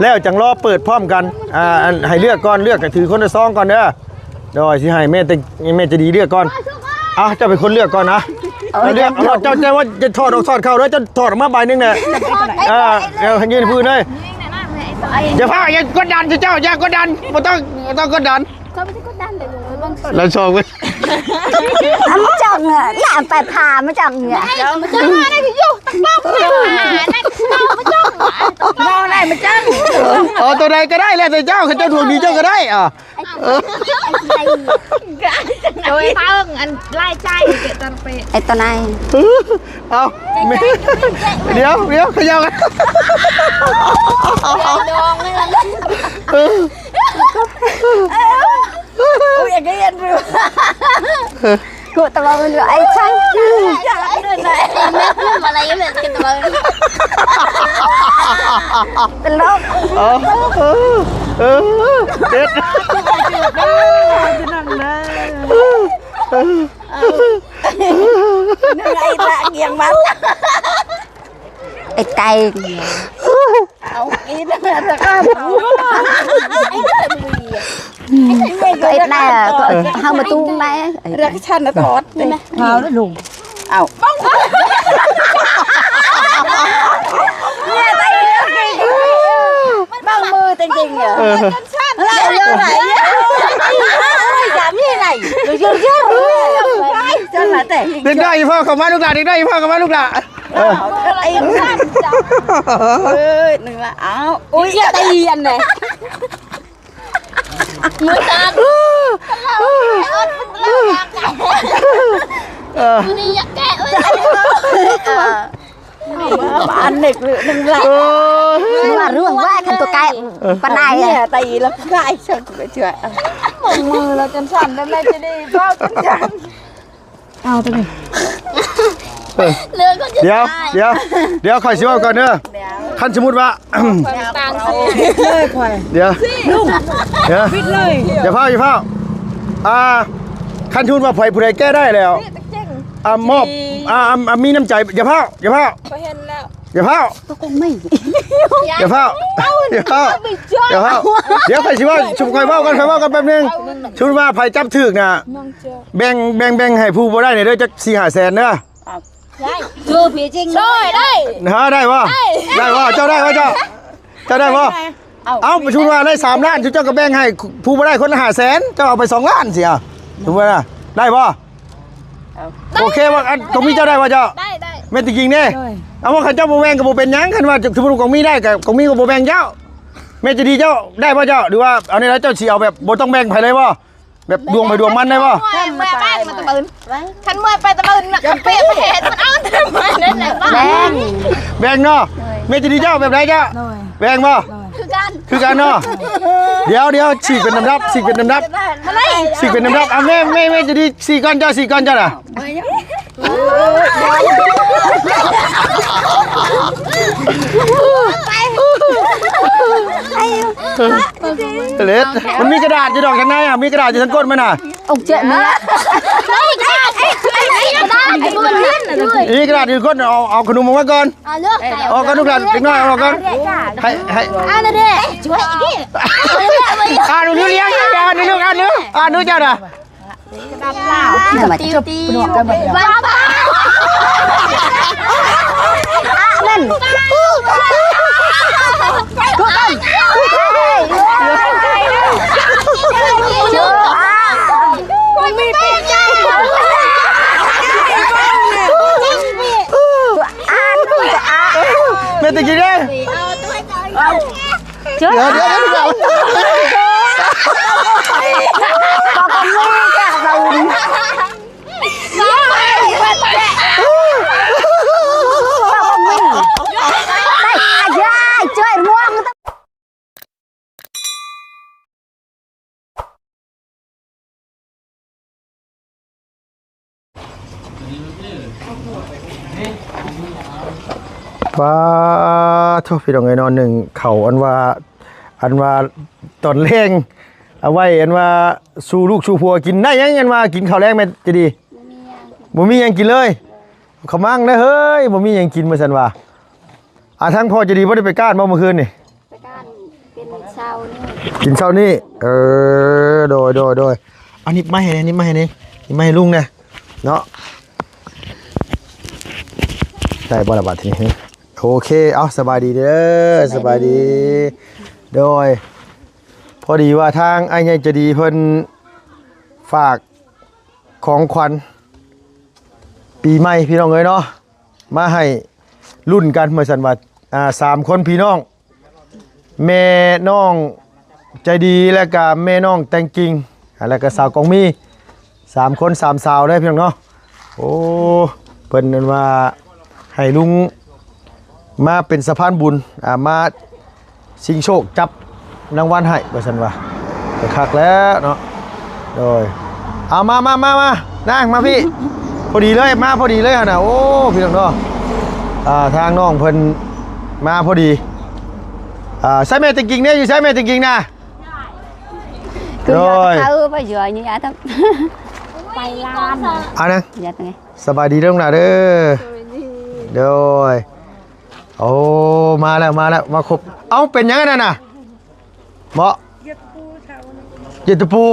ແລ້ວຈັ່ງລໍເປີດພ້ອມກັນ. ອ່າ ອັນ ໃຫ້ເລືອກກ່ອນ ເລືອກກໍຖືຄົນລະຊອງກ່ອນເດີ. ໂດຍ ຊິໃຫ້ແມ່ແຕ່ ແມ່ໃຈດີເລືອກກ່ອນ. ເອົາ ເຈົ້າເປັນຄົນເລືອກກ່ອນນະ. ເອົາ ເລືອກ ເອົາ ເຈົ້າ ເຈົ້າວ່າຈະຖອດອອກຖອດເຂົ້າເດີ ເຈົ້າຖອດອອກມາໃບໜຶ່ງແຫຼະ. ເອີ ເອົາ ຍື່ນໃຫ້ເພິ່ນເລີຍ. ຢ່າຟ້າວ ຢ່າກົດດັນເຈົ້າ ຢ່າກົດດັນ ບໍ່ຕ້ອງ ບໍ່ຕ້ອງກົດດັນ. ເຂົາບໍ່ໄດ້ກົດດັນເລີຍ ລະຊອງເວີຍ. ອາ ມາຈ້ອງເນາະ ລະໄປພາມາຈ້ອງເນາະ. ມາຈ້ອງ ມາຈ້ອງ ມາຈ້ອງ ມາຈ້ອງ ມາຈ້ອງ ມາຈ້ອງ ມາຈ້ອງ. ອໍ ໂຕໃດກໍໄດ້ ແລ້ວແຕ່ເຈົ້າ ຄັນເຈົ້າດວງດີເຈົ້າກໍໄດ້. ອ່າ ໂດຍເບິ່ງອັນລາຍໃຈເກະຕອນເປະ ໄອ້ຕົວໃນ. ເອົາ ດຽວ ດຽວ ຂະຫຍັບ. ໂອ້ຍ ກະເຫັນຢູ່ ກູຕະເວົ້າຢູ່ ໄອ້ຊ່າງ ມາລະຍາເປັນຕະເວົ້າ ຕະຫຼົກ. ເອີ ເອີ ເອີ ເດັດ ນາງລະອຽງມາ ໄອ້ໄກ່ ເອົາກິນ ຕະກາ ເອົາ ກໍເຮັດໄດ້ ກໍເຮົາມາຕຸ້ມໄດ້ ເລືອກຊັ້ນນະ ທອດນີ້ນະ ເອົາ ເອົາ ເນຍໄດ້ ບາງມື້ຈິງໆ ເອີ ເອີ ເອີ ເອີ ເດັກນ້ອຍອີ່ພໍ່ເຂົ້າມາລູກຫຼານ ເດັກນ້ອຍອີ່ພໍ່ເຂົ້າມາລູກຫຼານ. ເອີ ເອີ ໜຶ່ງລະ ເອົາ ອຸ້ຍ ຕະລຽນເດ້ ມືຕັນ ເອີ ມື້ນີ້ຢາກແກະເລີຍ ເອີ ອັນເລັກໜຶ່ງລະ ເອີ ວ່າເລື່ອງວ່າຄັນຕົວໄກ ເອີ ປານໃດ ເອີ ຕີລະໄກ ເຊື່ອ ເຊື່ອ ມືລະຈົນສັ່ນ ແມ່ຈະໄດ້ເວົ້າຈົນສັ່ນ. ເອົາຕົວນີ້ ເອີ ດຽວ ດຽວ ດຽວ ຂ້ອຍຊິເວົ້າກ່ອນເດີ. ຄັນສົມມຸດວ່າ ຕ່າງຊິເລີຍຂ້ອຍ ດຽວ ລຸງ ດຽວ ປິດເລີຍ ຢ່າຟ້າວ ຢ່າຟ້າວ. ອ່າ ຄັນສົມມຸດວ່າໃຜຜູ້ໃດແກ້ໄດ້ແລ້ວ ອ່າ ມອບ ອ່າ ອ່າ ອ່າ ມີນ້ຳໃຈ ຢ່າຟ້າວ ຢ່າຟ້າວ ຂ້ອຍເຫັນແລ້ວ ຢ່າຟ້າວ ຕົກລົງໄໝ ຢ່າຟ້າວ ຢ່າຟ້າວ ຢ່າຟ້າວ. ດຽວຂ້ອຍຊິເວົ້າ ຊຸມຂ້ອຍເວົ້າກ່ອນ ຂ້ອຍເວົ້າກ່ອນແປັບໜຶ່ງ. ສົມມຸດວ່າໃຜຈັບຖືກນະ ແບ່ງ ແບ່ງ ແບ່ງໃຫ້ຜູ້ບໍ່ໄດ້ນີ້ເດີ ຈັກສີ່ຫ້າແສນເດີ. ໄດ້ ຄືຜີຈິງ ໂດຍ ໄດ້ ຮະ ໄດ້ບໍ່ ໄດ້ ໄດ້ບໍ່ ເຈົ້າໄດ້ບໍ່ ເຈົ້າ ເຈົ້າໄດ້ບໍ່? ເອົາ ສົມມຸດວ່າໄດ້ສາມລ້ານ ເຈົ້າກໍແບ່ງໃຫ້ຜູ້ບໍ່ໄດ້ຄົນລະຫ້າແສນ ເຈົ້າເອົາໄປສອງລ້ານຊິ ສົມມຸດນະ ໄດ້ບໍ່? ໂອເຄບໍ່? ອັນ ກອງມີເຈົ້າໄດ້ບໍ່ເຈົ້າ? ໄດ້ ໄດ້ ແມ່ນຕິກິງເດ້. ໂດຍ ເອົາ ວ່າຄັນເຈົ້າບໍ່ແບ່ງກໍບໍ່ເປັນຫຍັງ ຄັນວ່າສົມມຸດກອງມີໄດ້ກໍ ກອງມີກໍບໍ່ແບ່ງເຈົ້າ. ແມ່ໃຈດີເຈົ້າໄດ້ບໍ່ເຈົ້າ ຫຼືວ່າເອົາແນວໃດ ເຈົ້າຊິເອົາແບບບໍ່ຕ້ອງແບ່ງໃຜເລີຍບໍ່? ແບບດວງໃຜດວງມັນໄດ້ບໍ່? ເມື່ອຍ ເມື່ອຍໄປ ມັນຕະເບີນ ຄັນເມື່ອຍໄປຕະເບີນນະ ກະເປະໄປເຮັດມັນເອົາແບ່ງ ແບ່ງເນາະ. ໂດຍ ແມ່ໃຈດີເຈົ້າແບບໃດເຈົ້າ? ໂດຍ ແບ່ງບໍ່? ໂດຍ ຄືກັນ ຄືກັນເນາະ. ດຽວ ດຽວ ສີກເປັນລຳດັບ ສີກເປັນລຳດັບ ສີກເປັນລຳດັບ. ອ່ະ ແມ່ ແມ່ ແມ່ໃຈດີສີກກ່ອນ ເຈົ້າສີກກ່ອນ ເຈົ້ານະ. ເລັດ ມັນມີກະດາດຢູ່ດອກທາງໃນອະ ມີກະດາດຢູ່ທາງກົ້ນມັນນະ. ອົງເຈຍເນຍ ມີກະດາດຢູ່ກ້ນ ເອົາ ເອົາຂະໜົມອອກມາກ່ອນ. ເອົາ ເອົາກ່ອນລູກຫຼານ ເດັກນ້ອຍເອົາອອກກ່ອນ. ໃຫ້ ໃຫ້ ອ່ານເດ້ ອ່ານດູ ອ່ານດູ ອ່ານດູ ອ່ານດູເຈົ້ານະ. ແມ່ນແຕ່ກີ້ເດ້. ເຈົ້າ ດຽວ ດຽວ ດຽວ ດຽວ ປາໂທ ພີ່ນ້ອງເອີຍເນາະ ໜຶ້ງເຂົ້າ ອັນວ່າ ອັນວ່າຕອນແລງ ເອົາໄວ້ ອັນວ່າສູ່ລູກສູ່ຜົວກິນ ໄດ້ຫຍັງ ອັນວ່າກິນເຂົ້າແລງແມ່ນຈະດີ? ບໍ່ມີຫຍັງ ບໍ່ມີຫຍັງກິນເລີຍ. ເຂົ້າມັງເດີເຮີ້ຍ ບໍ່ມີຫຍັງກິນ ວ່າຊັ້ນວ່າ. ອ່າ ທາງພໍ່ໃຈດີບໍ່ໄດ້ໄປການບໍ່ມື້ຄືນນີ້? ໄປການ ເຊົ້ານີ້ ກິນເຊົ້ານີ້ ເອີ ໂດຍ ໂດຍ ໂດຍ ເອົາໜີບໄມ້ໃຫ້ແດ່ ໜີບໄມ້ໃຫ້ແດ່ ໜີບໄມ້ໃຫ້ລຸງແດ່ເນາະ ໄດ້ບໍ່ລະບາດທີນີ້? ໂອເຄ ເອົາ ສະບາຍດີເດີ ສະບາຍດີ ສະບາຍດີ ໂດຍ ພໍດີວ່າທາງອ້າຍໃຫຍ່ໃຈດີເພິ່ນຝາກຂອງຂວັນປີໃໝ່ ພີ່ນ້ອງເອີຍເນາະ ມາໃຫ້ລຸ້ນກັນ ວ່າຊັ້ນວ່າ ອ່າ ສາມຄົນພີ່ນ້ອງ ແມ່ນ້ອງໃຈດີ ແລ້ວກະແມ່ນ້ອງແຕງກິ່ງ ອ່າ ແລ້ວກະສາວກອງມີ ສາມຄົນສາມສາວເດີພີ່ນ້ອງເນາະ ໂອ້ ເພິ່ນນັ້ນວ່າໃຫ້ລຸງມາເປັນສະພານບຸນ ອ່າ ມາຊິງໂຊກຈັບ ລາງວັນໃຫ້ວ່າຊັ້ນວ່າ ກໍຄັກແລ້ວເນາະ ໂດຍ ເອົາ ມາ ມາ ມາ ມາ ນາງມາພີ້ ພໍດີເລີຍ ມາພໍດີເລີຍຫັ້ນນະ ໂອ້ ພີ່ນ້ອງເນາະ ອ່າ ທາງນ້ອງເພິ່ນມາພໍດີ ອ່າ ໃສແມ່ແຕງກິ່ງເດ້ ຢູ່ໃສແມ່ແຕງກິ່ງນະ ໂດຍ ເຂົາໄປຢູ່ນີ້ອາ ໄປລານ ອ່ານະ ສະບາຍດີເດີນ້ອງຫຼ້າເດີ ໂດຍ ໂອ້ ມາແລ້ວ ມາແລ້ວ ມາຄົບ ເອົ້າ ເປັນຫຍັງອັນນັ້ນນະ ເບາະ ຢຽບຕະປູ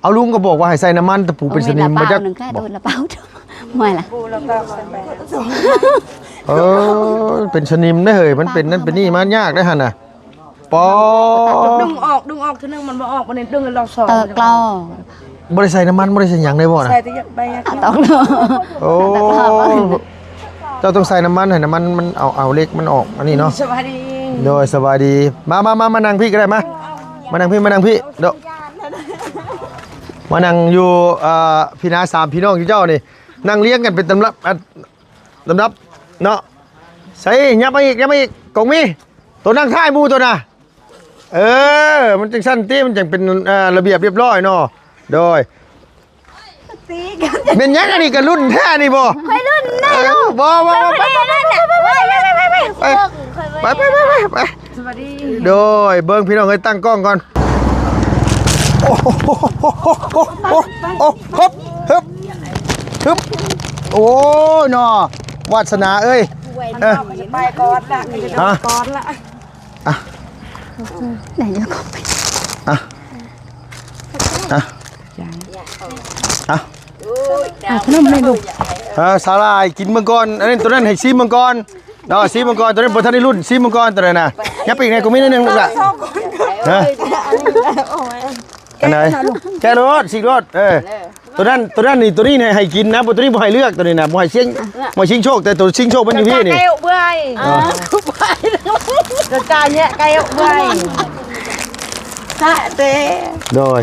ເອົາ ລຸງກໍບອກວ່າໃຫ້ໃສ່ນ້ຳມັນຕະປູເປັນສະໜິມ ບໍ່ຈັກ ເອົາແມ່ນລະເປົາ ບໍ່ລະ ເອົາແມ່ນລະເປົາ ເອີ ເປັນສະໜິມເດ້ເຮີ້ຍ ມັນເປັນນັ້ນເປັນນີ້ມາຍາກເດ້ຫັ້ນນະ ປໍ ດຶງອອກ ດຶງອອກເທື່ອໜຶ່ງມັນບໍ່ອອກ ບັດນີ້ດຶງລອບສອງ ເຕີກລໍ ບໍ່ໄດ້ໃສ່ນ້ຳມັນ ບໍ່ໄດ້ໃສ່ຫຍັງເລີຍບໍ່ນະ? ໃສ່ແຕ່ໃບຍາ ເອົາຕອກເນາະ ໂອ້ ເຈົ້າຕ້ອງໃສ່ນ້ຳມັນ ໃຫ້ນ້ຳມັນມັນເອົາ ເອົາເຫຼັກມັນອອກ ອັນນີ້ເນາະ ສະບາຍດີ ໂດຍ ສະບາຍດີ ມາ ມາ ມາ ມານັ່ງພີ້ກໍໄດ້ ມາ ມານັ່ງພີ້ ມານັ່ງພີ້ ເດາະ ມານັ່ງຢູ່ ອ່າ ພີ້ນາ ສາມພີ່ນ້ອງຢູ່ເຈົ້ານີ້ ນັ່ງລຽງກັນເປັນຕຳລັບ ອັນ ລຳດັບເນາະ ໃສ່ ຫຍັບມາອີກ ຫຍັບມາອີກ ກົງມີ ໂຕນັ່ງທ້າຍໝູ່ໂຕນະ ເອີ ມັນຈັ່ງຊັ້ນຕິ ມັນຈັ່ງເປັນ ອ່າ ລະບຽບລຽບຮ້ອຍເນາະ ໂດຍ ຕີກັນ ແມ່ນຫຍັງອັນນີ້ ກະລຸ້ນແທ້ນີ້ບໍ່? ຂ້ອຍລຸ້ນແນ່ລູກ ເອີ ບໍ່ ບໍ່ ບໍ່ ໄປ ໄປ ໄປ ໄປ ໄປ ໄປ ໄປ ໄປ ໄປ ໄປ ໄປ ໄປ ໄປ ສະບາຍດີ ໂດຍ ເບິ່ງພີ່ນ້ອງເອີຍ ຕັ້ງກ້ອງກ່ອນ ໂອ້ ໂອ້ ໂອ້ ຮຶບ ຮຶບ ຮຶບ ໂອ້ຍເນາະ ວາດສະໜາເອີຍ ເອີ ໄປກ່ອນລະ ຮະ ກ່ອນລະ ອ່ະ ໄດ້ຢູ່ກໍໄປ ອ່ະ ອ່ະ ອ່ະ ເອົາຂະໜົມໃຫ້ລູກ ເອີ ສາຫຼ່າຍກິນເບິ່ງກ່ອນ ອັນນີ້ ໂຕນັ້ນໃຫ້ຊີມເບິ່ງກ່ອນ ເນາະ ຊີມມັງກອນ ໂຕນັ້ນບໍ່ທັນໄດ້ລຸ້ນ ຊີມມັງກອນ ໂຕນັ້ນນະ ຍັບໄປອີກແດ່ ກໍມີໜ້ອຍໜຶ່ງລະ ຮະ ອັນໃດ ແກະໂລດ ສີກໂລດ ເອີ ໂຕນັ້ນ ໂຕນັ້ນນີ້ ໂຕນີ້ໃຫ້ກິນນະ ໂຕນີ້ບໍ່ໃຫ້ເລືອກ ໂຕນີ້ນະ ບໍ່ໃຫ້ຊິງ ບໍ່ໃຫ້ຊິງໂຊກ ແຕ່ໂຕຊິງໂຊກມັນຢູ່ພີ້ນີ້ ກະເອົາເບື່ອຍ ເອີ ກະກາແຍະ ກະເອົາເບື່ອຍ ສະເຕ ໂດຍ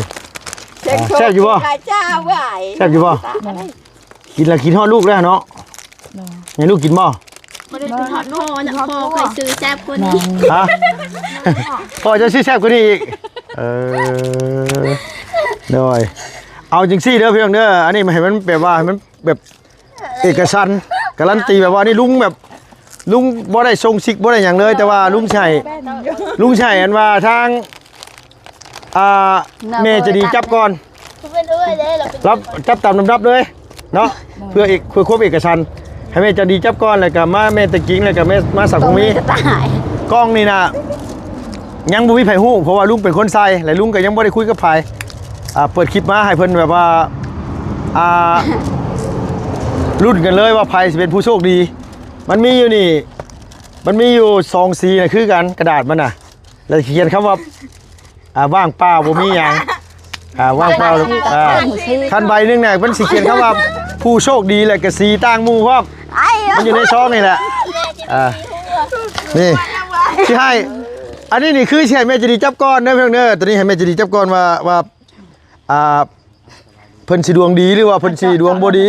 ແຊບຢູ່ບໍ່? ແຊບຢູ່ບໍ່? ກິນແລ້ວຄິດຮອດລູກແລ້ວເນາະ ໂດຍ ໃຫ້ລູກກິນບໍ່? ບໍ່ໄດ້ກິນຮອດພໍ່ນະ ພໍ່ຂ້ອຍຊື້ແຊບກວ່ານີ້ ຮະ ພໍ່ເຈົ້າຊື້ແຊບກວ່ານີ້ອີກ ເອີ ໂດຍ ເອົາຈັ່ງຊີ້ເດີພີ່ນ້ອງເດີ ອັນນີ້ໃຫ້ມັນແບບວ່າ ໃຫ້ມັນແບບເອກະສັນ ກາລັນຕີແບບວ່ານີ້ລຸງແບບ ລຸງບໍ່ໄດ້ສົ່ງຊິກບໍ່ໄດ້ຫຍັງເລີຍ ແຕ່ວ່າລຸງຊິໃຫ້ ລຸງຊິໃຫ້ອັນວ່າທາງ ອ່າ ແມ່ໃຈດີຈັບກ່ອນ ລະຈັບຕາມລຳດັບເລີຍເນາະ ເພື່ອເອກ ເພື່ອຄວາມເອກະສັນ ໃຫ້ແມ່ໃຈດີຈັບກ່ອນ ແລ້ວກະມາແມ່ຕະກິງ ແລ້ວກະແມ່ ມາສາວຄົງມີ ກ້ອງນີ້ນະ ຍັງບໍ່ມີໃຜຮູ້ ເພາະວ່າລຸງເປັນຄົນໃສ່ ແລະ ລຸງກະຍັງບໍ່ໄດ້ຄຸຍກັບໃຜ ອ່າ ເປີດຄລິບມາໃຫ້ເພິ່ນແບບວ່າ ອ່າ ລຸ້ນກັນເລີຍວ່າໃຜຊິເປັນຜູ້ໂຊກດີ ມັນມີຢູ່ນີ້ ມັນມີຢູ່ສອງສີນະ ຄືກັນ ກະດາດມັນນະ ແລ້ວຂຽນຄຳວ່າ ອ່າ ວ່າງເປົ່າ ບໍ່ມີຫຍັງ ອ່າ ວ່າງເປົ່າ ອ່າ ຄັນໃບໜຶ່ງນະ ມັນຊິຂຽນຄຳວ່າ ຜູ້ໂຊກດີ ແລະກະສີຕ່າງໝູ່ພ້ອມ ມັນຢູ່ໃນຊອງນີ້ແຫຼະ ອ່າ ນີ້ ຊິໃຫ້ ອັນນີ້ນີ້ຄືຊິໃຫ້ແມ່ໃຈດີຈັບກ່ອນເດີ ພີ່ນ້ອງເດີ ໂຕນີ້ໃຫ້ແມ່ໃຈດີຈັບກ່ອນວ່າ ວ່າ ອ່າ ເພິ່ນຊິດວງດີ ຫຼືວ່າເພິ່ນຊິດວງບໍ່ດີ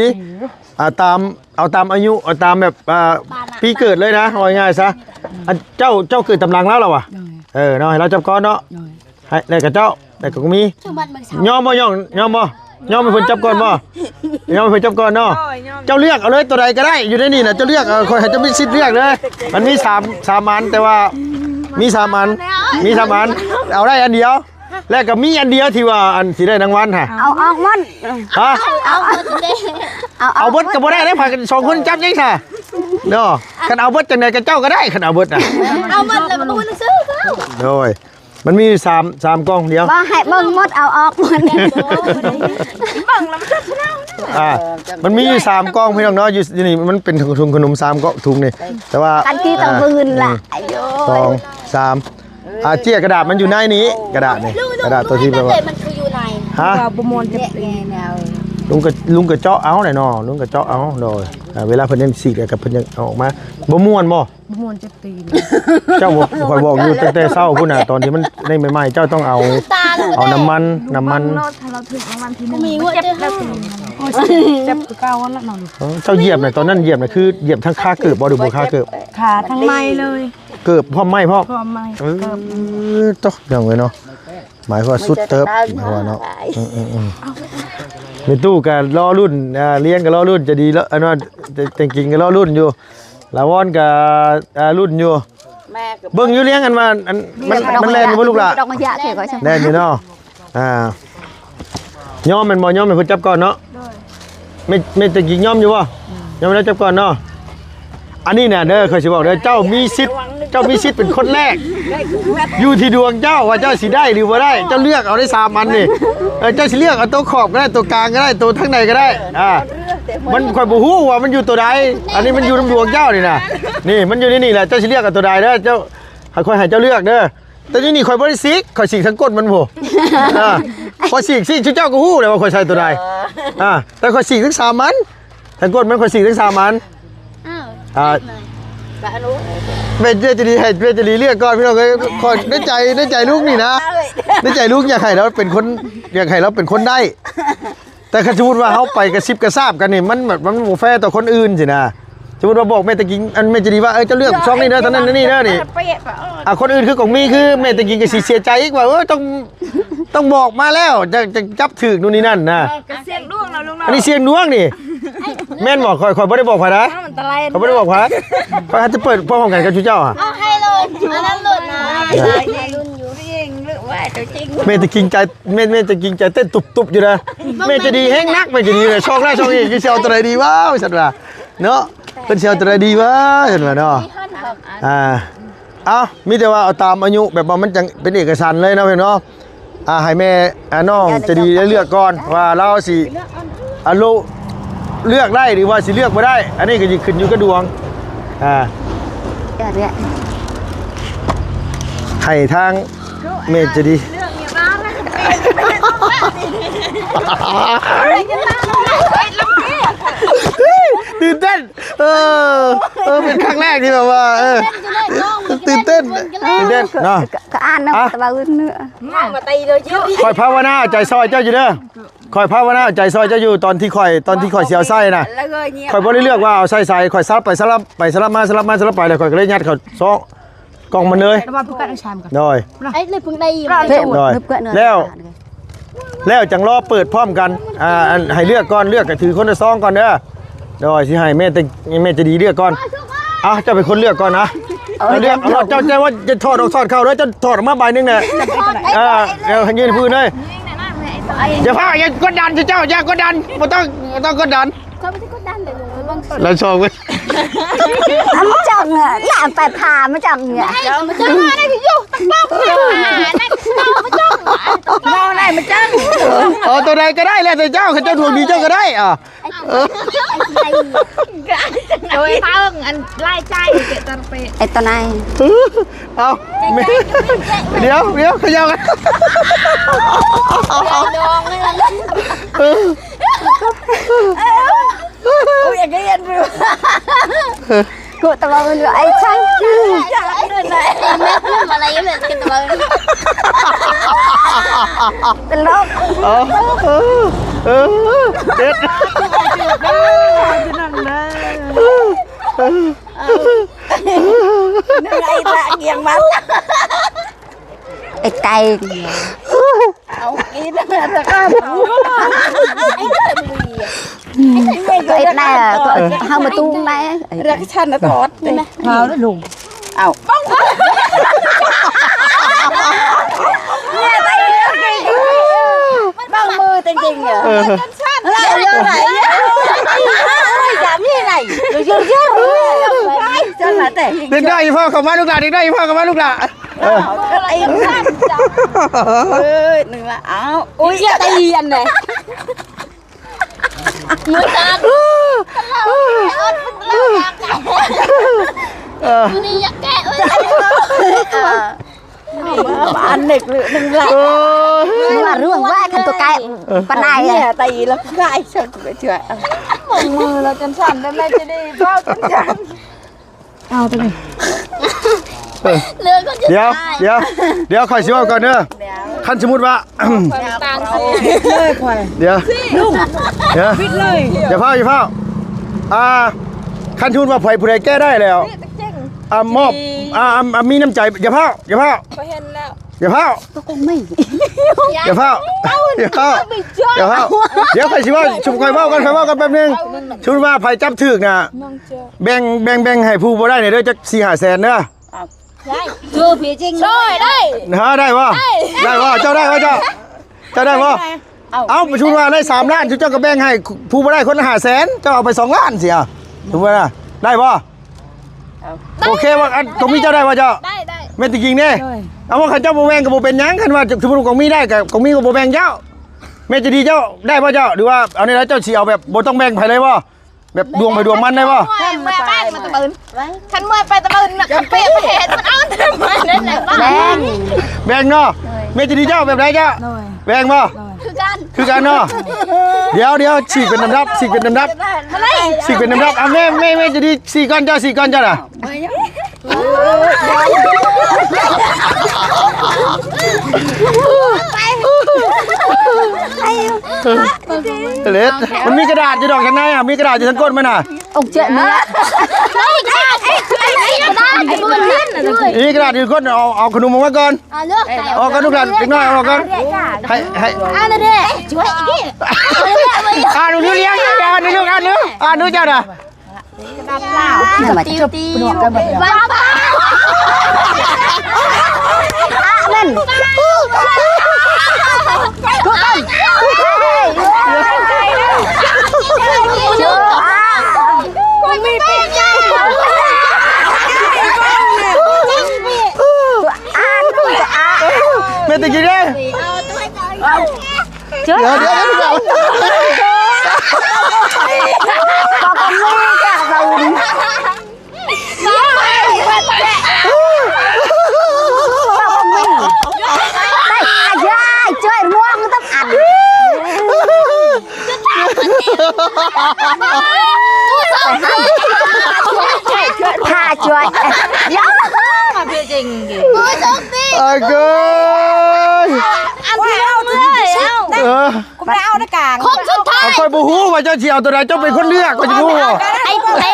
ອ່າ ຕາມ ເອົາຕາມອາຍຸ ເອົາຕາມແບບ ອ່າ ປີເກີດເລີຍນະ ເວົ້າງ່າຍໆຊະ ອັນເຈົ້າ ເຈົ້າເກີດຕາມຫຼັງລາວລະຫວາ ໂດຍ ເອີເນາະ ໃຫ້ລາວຈັບກ່ອນເນາະ ໂດຍ ໃຫ້ ແລ້ວກະເຈົ້າ ແລ້ວກະມີ ຍອມບໍ່ ຍອມ ຍອມບໍ່ ຍອມໃຫ້ເພິ່ນຈັບກ່ອນບໍ່ ຍອມໃຫ້ເພິ່ນຈັບກ່ອນເນາະ ໂດຍ ຍອມ ເຈົ້າເລືອກເອົາເລີຍ ໂຕໃດກະໄດ້ ຢູ່ໃນນີ້ນະ ເຈົ້າເລືອກເອົາ ຂ້ອຍໃຫ້ເຈົ້າມີສິດເລືອກເລີຍ ມັນມີສາມ ສາມອັນ ແຕ່ວ່າມີສາມອັນ ມີສາມອັນ ເອົາໄດ້ອັນດຽວ ແລະກະມີອັນດຽວທີ່ວ່າອັນຊິໄດ້ລາງວັນຫະ ເອົາອອກໝົດ ຮະ ເອົາໝົດເດ້ ເອົາ ເອົາເບິດກະບໍ່ໄດ້ເດ້ ພາກັນສອງຄົນຈັບຍັງຊະເນາະ ຄັນເອົາເບິດຈັ່ງໃດກະເຈົ້າກະໄດ້ ຄັນເອົາເບິດນະ ເອົາໝົດແລ້ວກະບໍ່ຮູ້ໜັງສືເຂົາ ໂດຍ ມັນມີຢູ່ສາມ ສາມກ່ອງດຽວ ບໍ່ໃຫ້ເບິ່ງໝົດ ເອົາອອກໝົດ ເບິ່ງແລ້ວມັນຈະຊະນະ ອ່າ ມັນມີຢູ່ສາມກ່ອງພີ່ນ້ອງເນາະ ຢູ່ ຢູ່ນີ້ມັນເປັນຖົງຂະໜົມສາມກ່ອງ ຖົງນີ້ ແຕ່ວ່າ ຄັນທີ່ຕ້ອງ ອ່າ ບືນລະ ອືມ ອາຍຸ ສອງ ສາມ ອ່າ ເຈ້ຍກະດາດມັນຢູ່ໃນນີ້ ກະດາດນີ້ ກະດາດຕົວທີ່ແບບວ່າ ມັນຄືຢູ່ໃນ ຮະ ວ່າບໍ່ມ່ວນຈັກຕີນ ລຸງກະ ລຸງກະເຈາະເອົາແຫຼະເນາະ ລຸງກະເຈາະເອົາ ໂດຍ ອ່າ ເວລາເພິ່ນຍັງສີດ ແລ້ວກະເພິ່ນຍັງເອົາອອກມາ ບໍ່ມ່ວນບໍ່? ບໍ່ມ່ວນຈັກຕີນ ເຈົ້າບໍ່ ຂ້ອຍບອກຢູ່ຕັ້ງແຕ່ເຊົ້າພຸ້ນນະ ຕອນທີ່ມັນໃໝ່ໆ ເຈົ້າຕ້ອງເອົາ ເອົານ້ຳມັນ ນ້ຳມັນ ເບິ່ງໂລດ ຖ້າເຮົາຖືກລາງວັນທີໜຶ່ງ ມັນເຈັບແລ້ວຕີນ ໂອ້ຍ ເຈັບຄືເກົ່າຫັ້ນລະເນາະ ເອີ ເຈົ້າຢຽບນະ ຕອນນັ້ນຢຽບນະ ຄືຢຽບທາງຄາເກີບບໍ່ ຫຼືບໍ່ຄາເກີບ? ຄາທັງໄມ້ເລີຍ ເກີບພ້ອມໄມ້ພ້ອມ ພ້ອມໄມ້ ເອີ ເກີບ ໂຕ ພີ່ນ້ອງເອີຍເນາະ ໝາຍຄວາມວ່າສຸດເຕີບ ໝາຍຄວາມວ່າເນາະ ອືມໆ ແມ່ຕູ້ກະລໍລຸ້ນ ອ່າ ລຽງກະລໍລຸ້ນ ຈະດີລະ ອັນວ່າແຕງກິງກະລໍລຸ້ນຢູ່ ລາວອນກະ ອ່າ ລຸ້ນຢູ່ ແມ່ກະເບິ່ງຢູ່ ລຽງ ອັນວ່າ ອັນ ມັນ ມັນແລ່ນຢູ່ບໍ່ລູກຫຼ້າ? ແລ່ນຢູ່ເນາະ ອ່າ ຍອມແມ່ນບໍ່? ຍອມໃຫ້ເພິ່ນຈັບກ່ອນເນາະ ໂດຍ ແມ່ ແມ່ແຕງກິງຍອມຢູ່ບໍ່? ອືມ ຍອມໃຫ້ລາວຈັບກ່ອນເນາະ ອັນນີ້ນະເດີ ຂ້ອຍຊິບອກເດີ ເຈົ້າມີສິດ ເຈົ້າມີສິດເປັນຄົນແລກ ຢູ່ທີ່ດວງເຈົ້າວ່າເຈົ້າຊິໄດ້ຫຼືບໍ່ໄດ້ ເຈົ້າເລືອກເອົາໄດ້ສາມອັນນີ້ ເອີ ເຈົ້າຊິເລືອກເອົາໂຕຂອບກະໄດ້ ໂຕກາງກະໄດ້ ໂຕທາງໃດກະໄດ້ ອ່າ ມັນ ຂ້ອຍບໍ່ຮູ້ວ່າມັນຢູ່ໂຕໃດ ອັນນີ້ມັນຢູ່ນຳດວງເຈົ້ານີ້ນະ ນີ້ມັນຢູ່ໃນນີ້ແຫຼະ ເຈົ້າຊິເລືອກເອົາໂຕໃດເດີ ເຈົ້າ ໃຫ້ຂ້ອຍໃຫ້ເຈົ້າເລືອກເດີ ແຕ່ຢູ່ນີ້ຂ້ອຍບໍ່ໄດ້ສີກ ຂ້ອຍສີກທາງກົ້ນມັນພຸ້ນ ອ່າ ຂ້ອຍສີກ ສີກ ເຈົ້າກະຮູ້ແຫຼະວ່າຂ້ອຍໃສ່ໂຕໃດ ອ່າ ແຕ່ຂ້ອຍສີກທັງສາມອັນ ທາງກົ້ນມັນຂ້ອຍສີກທັງສາມອັນ ອ້າວ ອ່າ ແມ່ໃຈດີໃຫ້ແມ່ໃຈດີເລືອກກ່ອນ ພີ່ນ້ອງເອີຍ ຂ້ອຍໃນໃຈ ໃນໃຈລຸງນີ້ນະ ໃນໃຈລຸງຢາກໃຫ້ລາວເປັນຄົນ ຢາກໃຫ້ລາວເປັນຄົນໄດ້ ແຕ່ຄັນສົມມຸດວ່າເຮົາໄປກະຊິບກະຊາບກັນນີ້ ມັນແບບ ມັນບໍ່ແຟຕໍ່ຄົນອື່ນຊີ້ນະ ສົມມຸດວ່າບອກແມ່ຕະກິງ ອັນແມ່ໃຈດີວ່າ ເອີ ເຈົ້າເລືອກຊ່ອງນີ້ເດີ ເທົ່ານັ້ນນີ້ເດີນີ້ ອ່າ ຄົນອື່ນຄືກອງມີ ຄືແມ່ຕະກິງກະຊິເສຍໃຈອີກວ່າ ເອີ ຕ້ອງ ຕ້ອງບອກມາແລ້ວ ຈະ ຈະຈັບຖືກໂນ່ນນີ້ນັ້ນນະ ກະສ່ຽງດວງເນາະລຸງເນາະ ອັນນີ້ສ່ຽງດວງນີ້ ແມ່ນບໍ່? ຂ້ອຍ ຂ້ອຍບໍ່ໄດ້ບອກໃຜນະ ຂ້ອຍບໍ່ໄດ້ບອກໃຜ ຂ້ອຍຫາຈະເປີດພ້ອມກັນກັບຊຸມເຈົ້າຫະ ເອົາໃຫ້ໂລດ ອັນນັ້ນໂລດນະ ແມ່ຕະກິງໃຈ ແມ່ ແມ່ຕະກິງໃຈເຕັ້ນຕຸບໆຢູ່ນະ ແມ່ໃຈດີແຮງໜັກ ແມ່ໃຈດີນະ ຊອກແລ້ວຊອກອີກ ຊິເອົາໂຕໃດດີວະ ວ່າຊັ້ນວ່າເນາະ ເພິ່ນຊິເອົາໂຕໃດດີວະ ວ່າຊັ້ນວ່າເນາະ ອ່າ ເອົ້າ ມີແຕ່ວ່າເອົາຕາມອາຍຸ ແບບວ່າມັນຈັ່ງເປັນເອກະສັນເລີຍເນາະ ພີ່ນ້ອງເນາະ ອ່າ ໃຫ້ແມ່ ອ່າ ນ້ອງໃຈດີໄດ້ເລືອກກ່ອນວ່າລາວຊິ ອາ ເລືອກໄດ້ ຫຼືວ່າຊິເລືອກບໍ່ໄດ້ ອັນນີ້ກະຊິຂຶ້ນຢູ່ກັບດວງ ອ່າ ໃຫ້ທາງແມ່ໃຈດີ ຕື່ນເຕັ້ນ ເອີ ເອີ ເປັນຄັ້ງແລກທີ່ແບບວ່າ ເອີ ຕື່ນເຕັ້ນ ຕື່ນເຕັ້ນເນາະ ກະ ກະອ່ານນຳ ແຕ່ວ່າອື່ນເນາະ ຂ້ອຍພາວະນາເອົາໃຈຊ່ອຍເຈົ້າຢູ່ເດີ ຂ້ອຍພາວະນາເອົາໃຈຊ່ອຍເຈົ້າຢູ່ ຕອນທີ່ຂ້ອຍ ຕອນທີ່ຂ້ອຍຊິເອົາໃສ່ນະ ຂ້ອຍບໍ່ໄດ້ເລືອກວ່າເອົາໃສ່ໃສ ຂ້ອຍສະຫຼັບໄປສະຫຼັບ ໄປສະຫຼັບມາ ສະຫຼັບມາ ສະຫຼັບໄປ ແລ້ວຂ້ອຍກະເລີຍຍັດເຂົ້າຊອງ ກ່ອງມັນເລີຍ ແຕ່ວ່າເພິ່ນກະໄດ້ຊາມກັນ ໂດຍ ເອີຍ ເພິ່ນໄດ້ ໂດຍ ແລ້ວ ແລ້ວຈັ່ງລໍເປີດພ້ອມກັນ ອ່າ ອັນ ໃຫ້ເລືອກກ່ອນ ເລືອກກະຖືຄົນລະຊອງກ່ອນເດີ ໂດຍ ຊິໃຫ້ແມ່ ແມ່ໃຈດີເລືອກກ່ອນ ອ່ະ ເຈົ້າເປັນຄົນເລືອກກ່ອນນະ ເອີ ເລືອກ ເອົາ ເຈົ້າ ເຈົ້າວ່າຈະຖອດອອກ ຖອດເຂົ້າເດີ ເຈົ້າຖອດອອກມາໃບໜຶ່ງແຫຼະ ເອີ ເອົາໃຫ້ຍື່ນຜູ້ອື່ນເລີຍ ຢ່າພາ ຢ່າກົດດັນ ເຈົ້າ ຢ່າກົດດັນ ບໍ່ຕ້ອງ ບໍ່ຕ້ອງກົດດັນ ຂ້ອຍບໍ່ໄດ້ກົດດັນເດ້ ລະຊອງເວີຍ ມັນຈັ່ງ ລະໄປພາມັນຈັ່ງ ເອົາມາຈັງ ເອົາມາຈັງ ເອົາມາຈັງ ເອົາໂຕໃດກະໄດ້ ແລ້ວແຕ່ເຈົ້າ ຄັນເຈົ້າດວງດີເຈົ້າກະໄດ້ ອ່າ ໂດຍເພິ່ນອັນລາຍໃຈເຈຕະເປ ໄອ້ຕານາຍ ເອົາ ດຽວ ດຽວ ຂະຫຍັບກັນ ໂອ້ຍ ອັນນີ້ອັນ ກູຕະເວົ້າຢູ່ໄອ້ຊ່າງ ເປັນໂລກ ເອີ ເອີ ເອີ ເດັດ ໄອ້ໄກ່ ເອົາ ອີ່ນັ້ນນະ ຕະການ ເຮັດໄດ້ ເຮົາມາຕຸ້ມໄດ້ ເລື່ອງຊັ້ນນະ ຖອດເດ້ ເອົາລູກ ເອົາ ເບິ່ງມືຈິງໆ ເອີ ເດັກນ້ອຍອີ່ພໍ່ເຂົ້າມາລູກຫຼານ ເດັກນ້ອຍອີ່ພໍ່ເຂົ້າມາລູກຫຼານ ເອີ ໄອ້ ເອີຍ ໜຶ່ງລະ ອ້າວ ໂອ້ຍ ເອີຍ ຕີອັນໃດ ມືສັ່ນ ເອີ ນີ້ຢາກແກະເອີຍ ອັນເດັກໜຶ່ງລະ ເອີ ວ່າເລື່ອງວ່າຄັນຕົວໄກ່ປານໃດ ເອີ ຕີລະໄກ່ສັກໄປເທື່ອ ມືລະຈົນສັ່ນ ແລ້ວແມ່ຈະໄດ້ເວົ້າຈົນສັ່ນ. ເອົາຕົວນີ້ ເອີ ເລື່ອງກໍຈະ ດຽວ ຕາຍ ດຽວ ດຽວຂ້ອຍຊິເວົ້າກ່ອນເດີ ຄັນສົມມຸດວ່າ ຕາງຊິເລີຍຂ້ອຍ ດຽວ ລຸງ ດຽວ ປິດເລີຍ ຢ່າຟ້າວ ຢ່າຟ້າວ ອ່າ ຄັນສົມມຸດວ່າໃຜຜູ້ໃດແກ້ໄດ້ແລ້ວ ອ່າ ມອບ ອ່າ ອ່າ ອ່າ ມີນ້ຳໃຈ ຢ່າຟ້າວ ຢ່າຟ້າວ ຂ້ອຍເຫັນແລ້ວ ຢ່າຟ້າວ ຕົກລົງໄໝ ຢ່າຟ້າວ ຢ່າຟ້າວ ຢ່າຟ້າວ ດຽວຂ້ອຍຊິເວົ້າ ຊຸມຂ້ອຍເວົ້າກ່ອນ ຂ້ອຍເວົ້າກ່ອນແປັບໜຶ່ງ ຊຸມວ່າໃຜຈັບຖືກນະ ແບ່ງ ແບ່ງ ແບ່ງໃຫ້ຜູ້ບໍ່ໄດ້ນີ້ເດີ ຈັກສີ່ຫ້າແສນເດີ ໄດ້ ເອີ ພີ່ຈິງ ຊ່ອຍໄດ້ ຫາ ໄດ້ບໍ່ ໄດ້ ໄດ້ບໍ່ ເຈົ້າໄດ້ບໍ່ ເຈົ້າ ເຈົ້າໄດ້ບໍ່ ເອົາ ເອົາ ຊຸມວ່າໄດ້ສາມລ້ານ ຊຸມເຈົ້າກໍແບ່ງໃຫ້ຜູ້ບໍ່ໄດ້ຄົນລະຫ້າແສນ ເຈົ້າເອົາໄປສອງລ້ານຊິ ສົມມຸດວ່າ ໄດ້ບໍ່ ໂອເຄບໍ່ ອັນ ກອງມີເຈົ້າໄດ້ບໍ່ເຈົ້າ ໄດ້ ໄດ້ ແມ່ນຕິກິງເດ້ ໂດຍ ເອົາ ວ່າຄັນເຈົ້າບໍ່ແບ່ງກໍບໍ່ເປັນຫຍັງ ຄັນວ່າສົມມຸດກອງມີໄດ້ກໍ ກອງມີກໍບໍ່ແບ່ງເຈົ້າ ແມ່ໃຈດີເຈົ້າໄດ້ບໍ່ເຈົ້າ ຫຼືວ່າເອົາແນວໃດ ເຈົ້າຊິເອົາແບບບໍ່ຕ້ອງແບ່ງໃຜເລີຍບໍ່ ແບບດວງໃຜດວງມັນໄດ້ບໍ່ ເມື່ອຍ ເມື່ອຍ ເມື່ອຍ ໄປຕະບຶນ ເມື່ອຍ ໄປຕະບຶນນະ ເປັນເຮັດມັນເອົາແຕ່ມານັ້ນແຫຼະ ແບ່ງ ແບ່ງເນາະ ໂດຍ ແມ່ໃຈດີເຈົ້າແບບໃດເຈົ້າ ໂດຍ ແບ່ງບໍ່ ໂດຍ ຄືກັນ ຄືກັນເນາະ ດຽວ ດຽວ ສີກເປັນລຳດັບ ສີກເປັນລຳດັບ ສີກເປັນລຳດັບ ອ່ະ ແມ່ ແມ່ ແມ່ໃຈດີ ສີກກ່ອນເຈົ້າ ສີກກ່ອນເຈົ້ານະ ເລັດ ມັນມີກະດາດຢູ່ດອກທາງໃນ ອ່ະ ມີກະດາດຢູ່ທາງກົ້ນມັນນະ ອົງເຈເນຍ ນີ້ກະດາດຢູ່ກົ້ນ ເອົາ ເອົາຂະໜົມອອກມາກ່ອນ ເອົາເລີຍ ອອກກ່ອນລູກຫຼານ ເດັກນ້ອຍອອກກ່ອນ ໃຫ້ ໃຫ້ ອ່ານເດ້ ຊ່ວຍອີກ ອ່ານດູ ລ້ຽງ ອ່ານດູລູກ ອ່ານດູ ອ່ານດູເຈົ້ານະ ຕິວຕິວ ວາງປາ ອ່າ ນັ້ນ ແມ່ນຕະກີ້ເດ້ ດຽວ ດຽວ ດຽວ ໄດ້ອາຍາຍ ຊ່ວຍມອງຕັບອັນ ຖ້າຊ່ວຍ ມາເປັນຈິງ ອາກອຍ ອັນທີ່ເອົາ ເອີ ຂ້ອຍບໍ່ຮູ້ວ່າເຈົ້າຊິເອົາຕົວໃດ ເຈົ້າເປັນຄົນເລືອກ ຂ້ອຍຊິຮູ້ບໍ່ ໄອ້ ໄອ້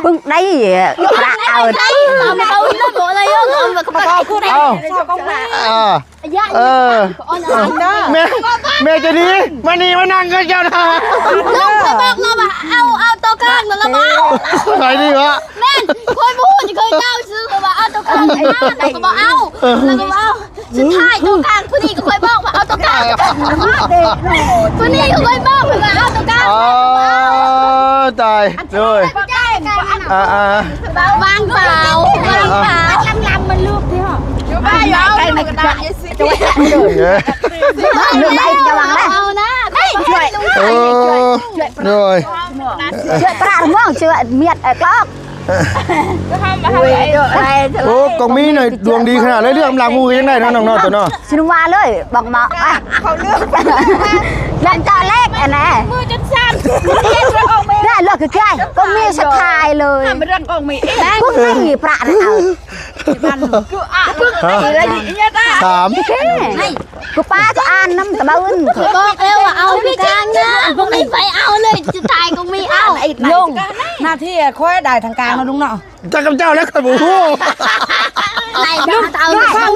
ເບິ່ງໄດ້ ພະເອົາ ເອົາ ເອົາ ເອີ ແມ່ ແມ່ໃຈດີ ມານີ້ ມານັ່ງກັບເຈົ້ານະ ລົງໄປບອກລາວວ່າ ເອົາ ເອົາຕົວກາງນະລະບໍ່ ໄປດີວະ ແມ່ນ ຂ້ອຍບໍ່ຮູ້ ຂ້ອຍເຈົ້າຊື່ວ່າເອົາຕົວກາງນະ ລາວກໍບໍ່ເອົາ ລາວກໍບໍ່ເອົາ ສຸດທ້າຍຕົວກາງຜູ້ນີ້ກໍຄ່ອຍບອກວ່າເອົາຕົວກາງ ຜູ້ນີ້ກໍຄ່ອຍບອກວ່າເອົາຕົວກາງ ອໍ ຕາຍ ໂດຍ ອ່າໆ ວາງເປົ່າ ວາງເປົ່າ ລຳມັນລູກທີ່ຫ້ອງ ຢູ່ບ້ານຢູ່ໃກ້ໃນກະດານ ເອົານະ ເອີ ໂດຍ ເຊື່ອຕາມອງ ເຊື່ອມຽດ ເອີ ກອກ ໂອ້ ກອງມີໜ້ອຍ ດວງດີຂະໜາດເລີຍ ເລືອກອຳລັງໝູ່ຍັງໄດ້ເນາະ ນ້ອງໆ ໂຕເນາະ ຊິນວ່າເລີຍ ບອກເນາະ ເລືອກເຈາະເລກ ອັນນະ ມືຈົນສັ່ນ ໄດ້ເລືອກຄືໃຈ ກອງມີສຸດທ້າຍເລີຍ ກອງມີ ກອງມີ ພະນະເອົາ ສາມ ຄືປ້າກໍອ່ານນຳຕະບະອື່ນ ບອກແລ້ວວ່າເອົາກາງນະ ບໍ່ມີໃຜເອົາເລີຍ ສຸດທ້າຍກໍມີເອົາ ລົງ ໜ້າທີ່ຂ້ອຍໄດ້ທາງກາງເນາະ ລຸງເນາະ ຈັກກັບເຈົ້າແລ້ວ ຂ້ອຍບໍ່ຮູ້ ໄດ້ເອົາ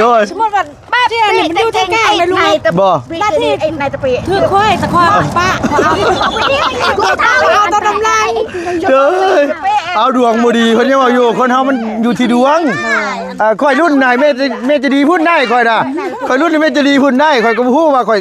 ໂດຍ ສົມມຸດວ່າ ບາດທີ່ອັນນີ້ມັນຢູ່ທາງກາງນະ ລຸງເນາະ ບໍ່ ບາດທີ່ ຄືຂ້ອຍ ແຕ່ຂ້ອຍ ປ້າ ຂ້ອຍເອົາ ເອົາຕອນນຳລາຍ ເອີຍ ເອົາດວງບໍ່ດີ ເພິ່ນຍັງວ່າຢູ່ ຄົນເຮົາມັນຢູ່ທີ່ດວງ ອ່າ ຂ້ອຍລຸ້ນນາຍແມ່ ແມ່ໃຈດີພຸ້ນໄດ້ ຂ້ອຍນະ ຂ້ອຍລຸ້ນແມ່ໃຈດີພຸ້ນໄດ້ ຂ້ອຍກໍບໍ່ຮູ້ວ່າຂ້ອຍ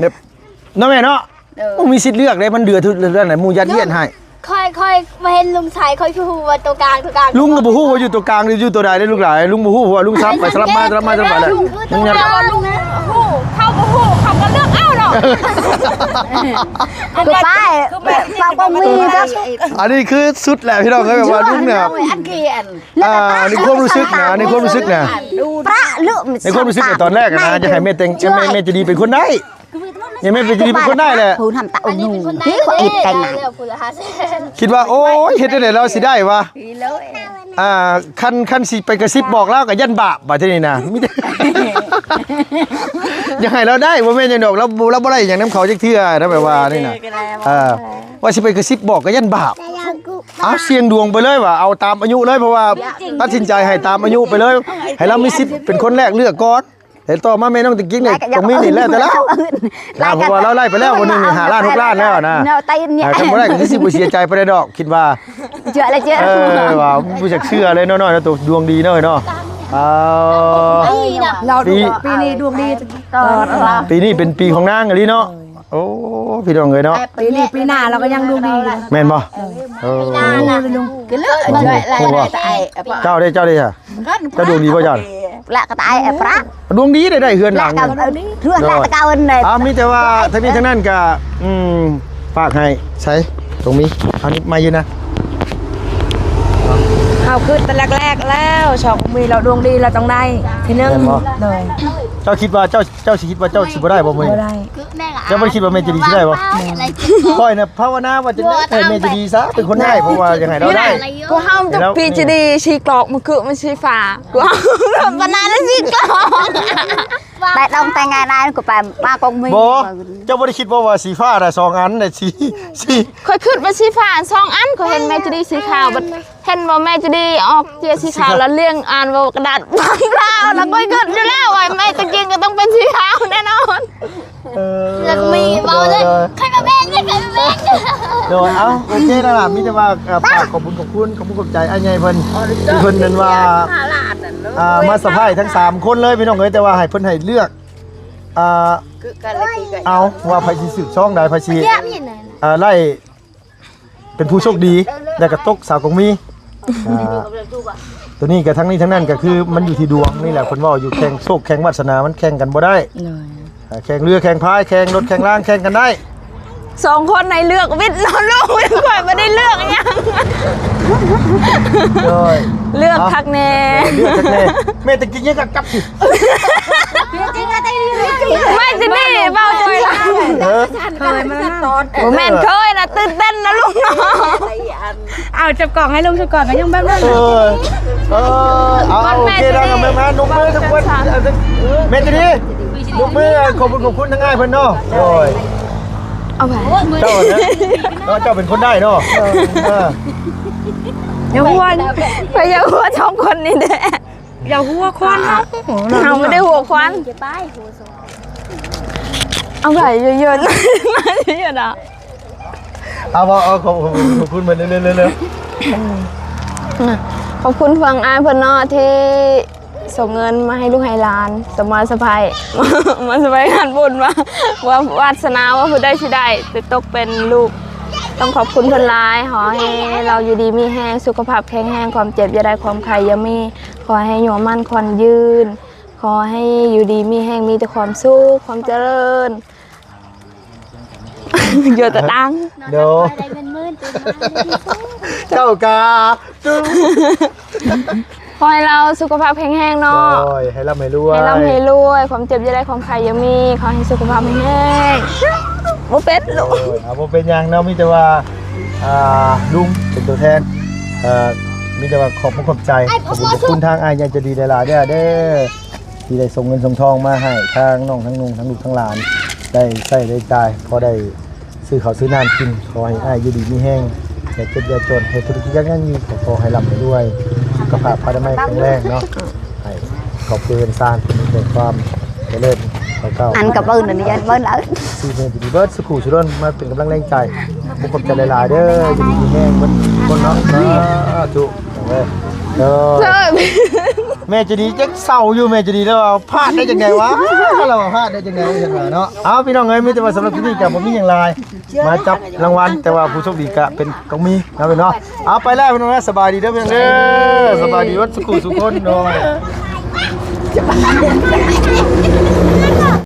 ແບບ ເນາະແມ່ເນາະ ເອີ ບໍ່ມີສິດເລືອກເດ້ ມັນເດືອດທຸກເລື່ອງນະ ໝູ່ຢັດຢຽດໃຫ້. ຂ້ອຍ ຂ້ອຍມາເຫັນລຸງໃສ່ ຂ້ອຍຄືຮູ້ວ່າໂຕກາງ ໂຕກາງ ລຸງກໍບໍ່ຮູ້ວ່າຢູ່ໂຕກາງ ຫຼື ຢູ່ໂຕໃດເດ້ລູກຫຼານ. ລຸງບໍ່ຮູ້ ເພາະວ່າລຸງສັບໄປສະຫຼັບມາ ສະຫຼັບມາ ສະຫຼັບມາ ສະຫຼັບໄປແລ້ວ. ລຸງ ລຸງ ເຂົາບໍ່ຮູ້ ເຂົາກໍເລືອກເອົາເນາະ. ຄືປ້າຍ ເຮົາກໍມີ ອັນນີ້ຄືສຸດແຫຼະພີ່ນ້ອງເອີຍ ແບບວ່າລຸງເນຍ ອັນກີ້ອັນ ອ່າ ໃນຄວາມຮູ້ສຶກນະ ໃນຄວາມຮູ້ສຶກນະ ພະລຶ ໃນຄວາມຮູ້ສຶກນະ ຕອນແລກນະ ຢາກໃຫ້ແມ່ແຕ່ງ ແມ່ ແມ່ໃຈດີເປັນຄົນໄດ້ ຢາກໃຫ້ແມ່ໃຈດີເປັນຄົນໄດ້ແຫຼະ ຜູ້ທຳຕາອົງນຸ່ງ ທີ່ເຂົາເຮັດແຕ່ງງານ ຄິດວ່າ ໂອ້ຍ ເຮັດຈັ່ງໃດລາວຊິໄດ້ວະ ອ່າ ຄັນ ຄັນຊິໄປກະຊິບບອກລາວກໍຢ້ານບາບ ບາດທີນີ້ນະ ມີແຕ່ ຢາກໃຫ້ລາວໄດ້ ບໍ່ແມ່ນຫຍັງດອກ ລາວ ລາວບໍ່ໄດ້ຫຍັງນຳເຂົາຈັກເທື່ອນະ ແບບວ່ານີ້ນະ ເອີ ວ່າຊິໄປກະຊິບບອກກໍຢ້ານບາບ ເອົາສ່ຽງດວງໄປເລີຍວ່າ ເອົາຕາມອາຍຸເລີຍ ເພາະວ່າຕັດສິນໃຈໃຫ້ຕາມອາຍຸໄປເລີຍ ໃຫ້ລາວມີສິດເປັນຄົນແລກເລືອກກ່ອນ ແລ້ວຕໍ່ມາແມ່ນ້ອງຕິກກິກນີ້ ຕ້ອງມີນີ້ແລ້ວແຕ່ລາວ ເພາະວ່າລາວໄລ່ໄປແລ້ວ ຄົນໜຶ່ງນີ້ຫ້າລ້ານ ຫົກລ້ານແລ້ວນະ ເນາະ ໄຕນີ້ ອ່າ ຄັນບໍ່ໄດ້ກໍຄືຊິບໍ່ເສຍໃຈປານໃດດອກ ຄິດວ່າ ເຈື່ອລະເຈື່ອ ເອີ ວ່າບໍ່ຢາກເຊື່ອເລີຍເນາະ ນ້ອຍເນາະ ໂຕດວງດີເນາະ ເນາະ ອ່າ ລາວ ປີ ປີນີ້ດວງດີຕະຫຼອດ ປີນີ້ເປັນປີຂອງນາງອີ່ຫຼີເນາະ. ໂອ້ ພີ່ນ້ອງເອີຍເນາະ ປີນີ້ປີໜ້າລາວກໍຍັງດວງດີຢູ່ ແມ່ນບໍ່? ເອີ ເອີ ເຈົ້າເດ້ ເຈົ້າເດ້ ເຈົ້າດວງດີບໍ່ເຈົ້າ? ລະກໍຕາຍ ເອີ ພະ ດວງດີໄດ້ ໄດ້ເຮືອນຫຼັງ ເຮືອນລະຕະເກົ່າເລີຍ ອ່າ ມີແຕ່ວ່າທັງນີ້ທັງນັ້ນກໍ ອືມ ຝາກໃຫ້ໃສ ຕົງມີ ເອົານີ້ມາຢູ່ນະ ເຮົາຄິດແຕ່ແລກໆແລ້ວ ຊອກມີລາວດວງດີລາວຕ້ອງໄດ້ທີໜຶ່ງ ແມ່ນບໍ່? ໂດຍ ເຈົ້າຄິດວ່າ ເຈົ້າ ເຈົ້າຊິຄິດວ່າເຈົ້າຊິບໍ່ໄດ້ບໍ່ມື້ນີ້? ບໍ່ໄດ້ ເຈົ້າບໍ່ໄດ້ຄິດວ່າແມ່ໃຈດີຊິໄດ້ບໍ່? ຂ້ອຍນະພາວະນາວ່າຈັ່ງໃດໃຫ້ແມ່ໃຈດີຊະເປັນຄົນໃຫ້ ເພາະວ່າຢາກໃຫ້ລາວໄດ້ ພວກເຮົາຈະປີຈີດີສີກອກ ມັນຄືມັນສີຟ້າ ພວກເຮົາປານນັ້ນສີກອກ ແຕ່ຕ້ອງແຕ່ງງານນານ ກໍໄປມາກອງມີ ບໍ່ ເຈົ້າບໍ່ໄດ້ຄິດບໍ່ວ່າສີຟ້ານະສອງອັນນະ ສີ ສີ ຂ້ອຍຄິດວ່າສີຟ້າສອງອັນ ຂ້ອຍເຫັນແມ່ໃຈດີສີຂາວ ບັດ ເຫັນບໍ່ແມ່ໃຈດີອອກເສື້ອສີຂາວ ແລ້ວລຽງອ່ານວ່າກະດາດບາງລາວ ແລ້ວຂ້ອຍຄິດຢູ່ແລ້ວວ່າແມ່ຕະກິນກໍຕ້ອງເປັນສີຂາວແນ່ນອນ ເອີ ແລ້ວກໍມີເວົ້າເລີຍ ໂດຍ ໃຜມາແບ່ງ ໃຜມາແບ່ງ ໂດຍ ເອົ້າ ໂອເຄແລ້ວລະ ມີແຕ່ວ່າ ເອີ ຝາກຂອບບຸນຂອບຄຸນ ຂອບຄຸນຂອບໃຈອ້າຍໃຫຍ່ເພິ່ນ ທີ່ເພິ່ນນັ້ນວ່າ ອ່າ ມາສະພາຍທັງສາມຄົນເລີຍພີ່ນ້ອງເອີຍ ແຕ່ວ່າໃຫ້ເພິ່ນໃຫ້ເລືອກ ອ່າ ເອົາວ່າໃຜຊິສືບຊ່ອງໃດ ໃຜຊິ ອ່າ ໄລ່ ເປັນຜູ້ໂຊກດີ ແລ້ວກໍຕົກສາວກົງມີ ອ່າ ໂຕນີ້ກໍທັງນີ້ທັງນັ້ນກໍຄືມັນຢູ່ທີ່ດວງນີ້ແຫຼະ ເພິ່ນເວົ້າຢູ່ແຂ່ງໂຊກແຂ່ງວາດສະໜາ ມັນແຂ່ງກັນບໍ່ໄດ້ ໂດຍ ອ່າ ແຂ່ງເຮືອແຂ່ງພາຍ ແຂ່ງລົດແຂ່ງລາງ ແຂ່ງກັນໄດ້ ສອງຄົນໃນເລືອກວິດເນາະ ລູກ ຂ້ອຍບໍ່ໄດ້ເລືອກຫຍັງ ໂດຍ ເລືອກຄັກແນ່ ເລືອກຄັກແນ່ ແມ່ຕະກີ້ຍັງກັບ ແມ່ຈະນີ້ເວົ້າຈະນີ້ ເອີ ບໍ່ແມ່ນເຄີຍນະ ຕື່ນເຕັ້ນນະລູກເນາະ ເອົາຈັບກ້ອງໃຫ້ລຸງ ຈັບກ້ອງກໍຍັງແບບນັ້ນ ເອີ ເອີ ເອົາ ໂອເຄ ແລ້ວກໍແມ່ມາ ຍົກມືທຸກຄົນ ແມ່ຈະນີ້ ຍົກມື ຂອບຄຸນ ຂອບຄຸນທາງອ້າຍເພິ່ນເນາະ ໂດຍ ເອົາໄປ ເຈົ້ານະ ເນາະ ເຈົ້າເປັນຄົນໄດ້ເນາະ ເອີ ຢ່າຫົວ ຂ້ອຍຢ່າຫົວສອງຄົນນີ້ແຫຼະ ຢ່າຫົວຄວັນເຮົາ ເຮົາບໍ່ໄດ້ຫົວຄວັນ ເອົາໄປເຍີະໆ ມາເຍີະໆ ເອົາ ເອົາ ເອົາ ຂອບ ຂອບ ຂອບຄຸນເພິ່ນເດີ ເດີ ເດີ ເດີ ຂອບຄຸນຝັ່ງອ້າຍເພິ່ນເນາະ ທີ່ ສົ່ງເງິນມາໃຫ້ລູກໃຫ້ຫຼານ ສະມາສະໄພ ມາສະໄພງານບຸນ ວ່າ ວ່າວາດສະໜາວ່າຜູ້ໃດຊິໄດ້ ແຕ່ຕົກເປັນລູກ ຕ້ອງຂອບຄຸນເພິ່ນຫຼາຍ ຂໍໃຫ້ລາວຢູ່ດີມີແຮງ ສຸຂະພາບແຂງແຮງ ຄວາມເຈັບຢ່າໄດ້ ຄວາມໄຂ້ຢ່າມີ ຂໍໃຫ້ອາຍຸໝັ້ນຂວັນຍືນ ຂໍໃຫ້ຢູ່ດີມີແຮງ ມີແຕ່ຄວາມສຸກ ຄວາມຈະເລີນ. ຢູ່ຕະຕັງ ໂດຍ ໄດ້ເງິນໝື່ນຕື່ມມາ ເຈົ້າກະ ຂໍໃຫ້ລາວສຸຂະພາບແຂງແຮງເນາະ ໂດຍ ໃຫ້ລ່ຳໃຫ້ລວຍ ໃຫ້ລ່ຳໃຫ້ລວຍ ຄວາມເຈັບຢ່າໄດ້ ຄວາມໄຂ້ຢ່າມີ ຂໍໃຫ້ສຸຂະພາບແຂງແຮງ ບໍ່ເປັນ ໂດຍ ອ່າ ບໍ່ເປັນຫຍັງເນາະ ມີແຕ່ວ່າ ອ່າ ລຸງເປັນຕົວແທນ ເອີ ມີແຕ່ວ່າຂອບຄຸນຂອບໃຈ ຂອບຄຸນຂອບຄຸນທາງອ້າຍໃຫຍ່ໃຈດີຫຼາຍໆເດີ ເດີ ທີ່ໄດ້ສົ່ງເງິນສົ່ງທອງມາໃຫ້ທາງນ້ອງທາງນຸ່ງ ທາງລູກທາງຫຼານ ໄດ້ໃຊ້ໄດ້ຈ່າຍ ພໍໄດ້ຊື້ເຂົ້າຊື້ນ້ຳກິນ ຂໍໃຫ້ອ້າຍຢູ່ດີມີແຮງ ຢ່າເຈັບຢ່າຈົນ ເຮັດທຸລະກິດການງານດີ ຂໍໃຫ້ລ່ຳໃຫ້ລວຍ ສຸຂະພາບອະນາໄມແຂງແຮງເນາະ ໃຫ້ຄອບຄົວເຮືອນຊານມີແຕ່ຄວາມຈະເລີນກວ່າເກົ່າ ອັນກະເບິ່ງອັນນີ້ ເບິ່ງເອົາ ຊີວິດດີເບິດສຸຂູສຸຄົນ ມາເປັນກຳລັງແຮງໃຈ ຂອບໃຈຫຼາຍໆເດີ ຢູ່ດີມີແຮງເບິດທຸກຄົນເນາະ ສາທຸ ເດີ ເດີ ແມ່ໃຈດີຈັກເສົ້າຢູ່ ແມ່ໃຈດີລາວວ່າພາດໄດ້ຈັ່ງໃດວະ ລາວວ່າພາດໄດ້ຈັ່ງໃດ ເຫັນວ່າເນາະ ເອົາ ພີ່ນ້ອງເອີຍ ມີແຕ່ວ່າສຳລັບທີ່ນີ້ກະບໍ່ມີຫຍັງຫຼາຍ ມາຈັບລາງວັນ ແຕ່ວ່າຜູ້ໂຊກດີກະເປັນ ຕ້ອງມີເນາະ ເປັນເນາະ ເອົາ ໄປແລ້ວພີ່ນ້ອງເນາະ ສະບາຍດີເດີພີ່ນ້ອງເດີ ສະບາຍດີເບິດສຸຂູສຸຄົນ ໂດຍ.